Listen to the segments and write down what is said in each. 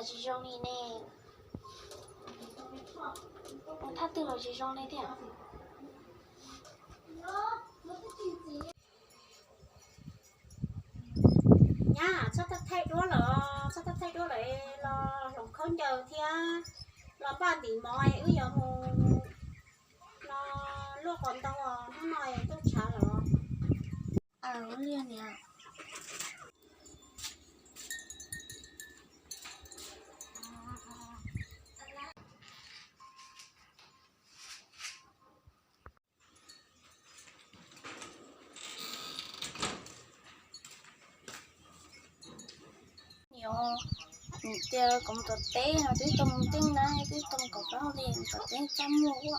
Tsis zoo li ne, mus thaj twg los tsis zoo li thiab. Nyab, txhob thaij duab lawm, txhob thaij duab lawm, los hloov khaub ncaws thiab los npaj ntim mov, wb yuav mus no luaj qos ntoo, hnub no ntuj tshav lawm. Aw, ua li niam. Niam, niam tias kom mus tom teb no twb tau mus teej na, twb tau mus kom plaub hau li, mus tom teb txaj muag ua.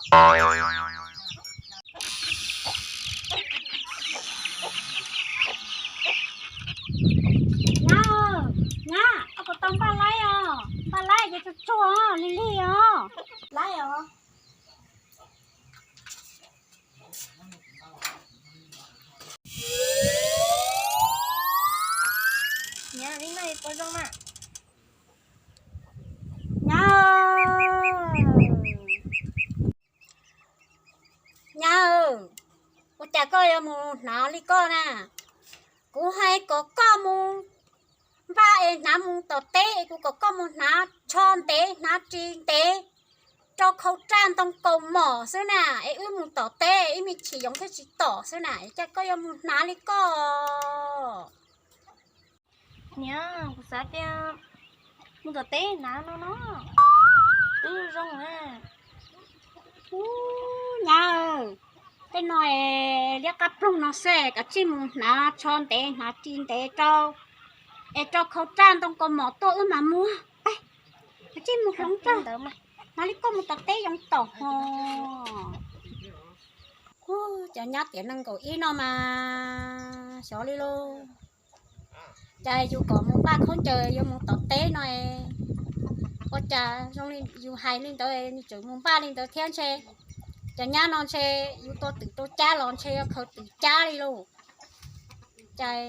Nyab, nyab, koj puas tau npaj laib os? Npaj laib ces tsuag tsuag lig lig os. Laib os. Niam, li no puas zoo na? Nyab, nyab, ua cas koj yuav mus hnav li koj na? Kuv hais kom koj mus npaj es hnav mus tom teb es kuv kom koj mus hnav tsho ntev hnav ris ntev rau khau raj ntoo kaus mom xwb na, es wb mus tom teb ib me chim yoov thiaj tsis tom xwb na, cas koj yuav mus hnav li koj? Niam, kuv xav tias mus tom teb hnav no no twb zoo na. Ub, nyab, tej no es liab qab ploog no xwb, kav tsij mus hnav tsho ntev hnav ris ntev rau es rau khau raj ntoo kaus mom tuaj wb mam muag. Kav tsij mus hloov rau, hnav li koj mus tom teb yoov tom ho. Ub, cov nyab tiam nees nkaum ib no mas xyov li lauj. Cas yus kom mus npaj khaub ncaws yuav mus tom teb no, ua cas zoo li yus hais li ntawd nws tseem mus npaj li ntawd thiab ntshe. Cov nyab no ntshe yus tua twm tua cab los ntshe yuav khaws twm cab li lauj. Cas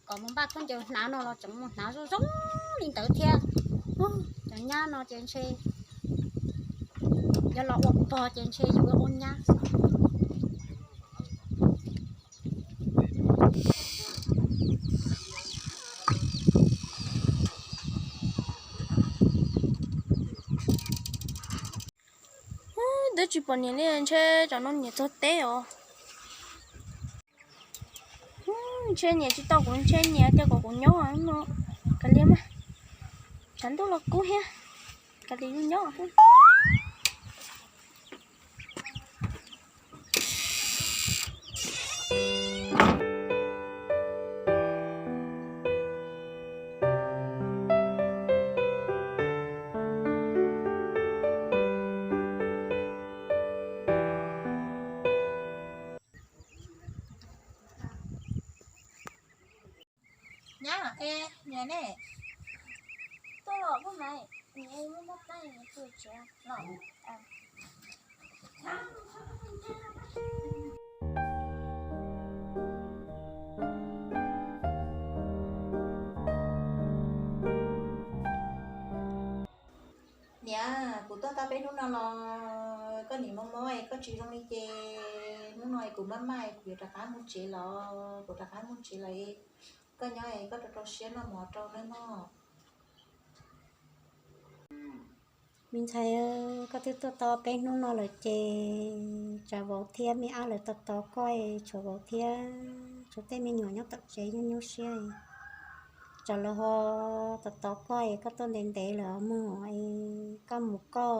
kom mus npaj khaub ncaws hnav no los tseem mus hnav zoo zoo li ntawd thiab. Cov nyab no ces ntshe yuav los ua pog ces ntshe yus ua nyab. Twb tsis pom niam li, ntshe tsam no niam txog teb os. Ntshe niam tsis tau kuv, ntshe niam tias kom kuv nyob no. Kav liam mas, tshav ntuj los kub thiab, kav liam nyob. Nyab, niam ne, tuaj los pub mas, niam muab muab plab niam tus tsev los. Niam, kuv tuaj tau peb hnub no los koj nim mob mob, koj tsis zoo li ces hnub no kuv maj maj kuv yuav rov qab mus tsev los, kuv rov qab mus tsev lawm. Koj nyob koj rau rau siab noj mov rau nawb mog. Me ntxhais, koj twb tuaj tau peb hnub no lawm ces tsam vauv thiab me ab lawv tos tos koj, tshuav vauv thiab tshuav tej me nyuam nyob tom tsev nyuaj nyuaj siab. Tsam lawv ho tos tos koj es koj tuaj ntev ntev lawm mog, koj mus koj,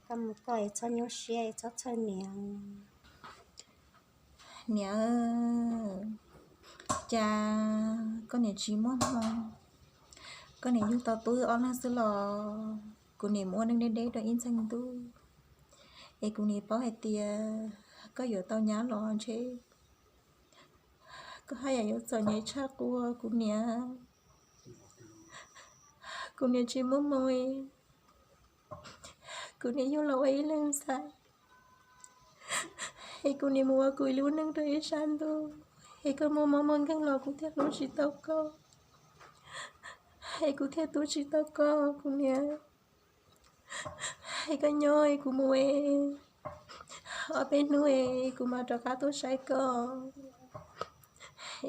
koj mus koj es txhob nyuaj siab es txhob txhawj niam. Niam, cas koj niam tsis muaj hmoo, koj niam yug tau tub ob leeg xwb los kuv niam mus ua neej deb deb rau ib txheej ntuj, es kuv niam paub hais tias koj yuav tau nyab los ntshe koj haj yam yuav txom nyem tshaj kuv, kuv niam. Kuv niam tsis muaj hmoo, kuv niam yug los ua ib leeg ntxhais, es kuv niam mus ua kuv ib lub neej rau ib sab ntuj, es koj muaj mob muaj nkeeg los kuv thiaj hlub tsis tau koj. Es kuv thiaj tu tsis tau koj kuv niam. Es koj nyob es kuv mus es ob peb hnub es kuv mam rov qab tuaj saib koj.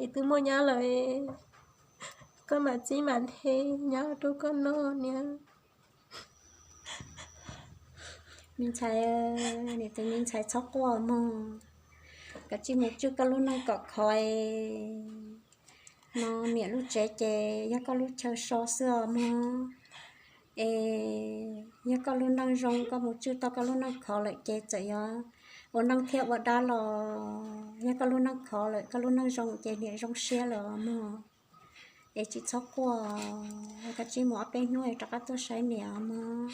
Es twb muaj nyab lawm, koj mam txib mam nthe nyab rau koj noj niam. Me ntxhais, niam tus me ntxhais txhob quaj mog, koj cia li mus tswj koj lub neej kom khov. No niam lub tsev ces yog koj lub chaw so xwb os mog. Es yog koj lub neej zoo, koj mus tswj tau koj lub neej khov lawm ces txawm yog ua neej thiab ua dab los yog koj lub neej khov lawm, koj lub neej zoo ces niam zoo siab lawm mog. Es tsis txhob quaj, koj cia li mus ob peb hnub es rov qab tuaj saib niam mog.